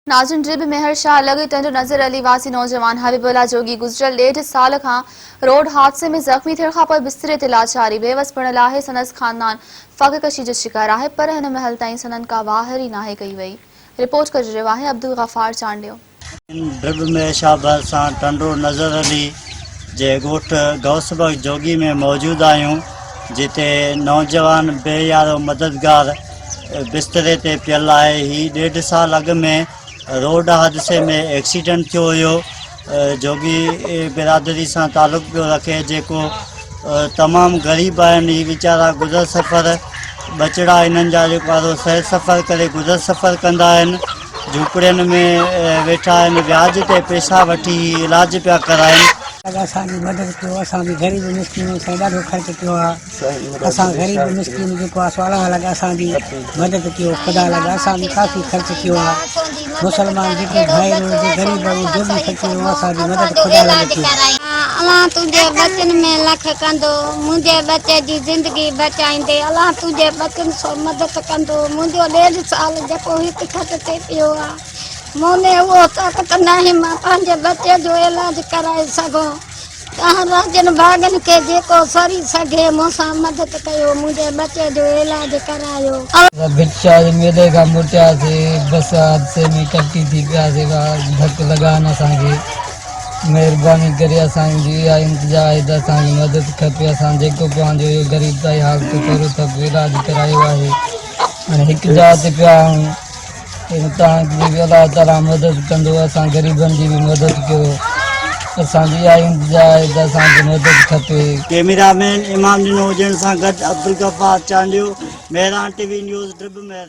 ناظرين ڊرٻ ميهڙ شاهه لڳ ٽنڊو نظر علي واسي نوجوان حبيب الله جوڳي گذريل ڏيڍ سال کان روڊ حادثي ۾ زخمي ٿيڻ کانپوء بستري تي لاچاري بيوس بڻيل آهي سندس خاندان فاقه ڪشي جو شڪار آهي پر هن مهل تائين سندن ڪا واهر ئي ناهي ڪئي وئي رپورٽ ڪري رهيو آهي عبدالغفار چانڊيو. ڊرٻ ميهڙ شاهه ڀرسان ٽنڊو نظر علي جي ڳوٺ غوث بخش جوڳي ۾ موجود آهيون جتي نوجوان بي يارو مددگار بستري تي پيل آهي هي ڏيڍ سال اڳ ۾ روڊ حادثي ۾ ايڪسيڊنٽ ٿيو هيو جوڳي برادري سان تعلق پيو رکي جيڪو تمام غريب آهن هي ويچارا گذر سفر ٻچڙا هنن جا جيڪو آهي سير سفر ڪري گذر سفر ڪندا آهن جھوپڙين ۾ ويٺا آهن وياج تي پيسا وٺي هي علاج پيا ڪرائن اسان جي مدد ڪيو اسان به غريب مسڪين سائين ڏاڍو خرچ ڪيو آهي اسان غريب مسڪين جيڪو آ سو الله لڳ اسان جي مدد ڪيو خدا لڳ اسان به ڪافي خرچ ڪيو آ مسلمان جيڪي ڀائر هجي غريب هجي جو به فقير هو اسان جي مدد خدا لڳ ڪيو. الله تنهنجي ٻچن ۾ لک ڪندو منهنجي ٻچي جي زندگي بچائيندي الله تنهنجي ٻچن سو مدد ڪندو منهنجو ڏيڍ سال جيڪو هڪ کٽ تي پيو آ مون ۾ اهو طاقت ناهي مان پنهنجي ٻچي جو علاج ڪرائي سگهان. توهان راڄن ڀاڳن کي جيڪو سري سگهي مون سان مدد ڪيو منهنجي ٻچي جو علاج ڪرايو. اسان ڀٽ شاهه جي ميلي کان موٽياسي بس حادثي ۾ ڪٽي ٿي پياسي ڌڪ لڳا آهن اسان کي مهرباني ڪري اسان جي اها التجا آهي ته اسان کي مدد کپي اسان جيڪو پنهنجو اهو غريبتائي حالت ٿورو ٿڪ علاج ڪرايو آهي هاڻي هڪ جاء تي پيا آهيون توهان جي به الله تعالي مدد ڪندو اسان غريبن جي به مدد ڪيو اسان جي اها التجا آهي ته اسان کي مدد کپي. ڪئميرا مين امام ڏنو هجڻ سان گڏ Abdul Ghaffar Chandio, Mehran T V news, Dibh Mehar.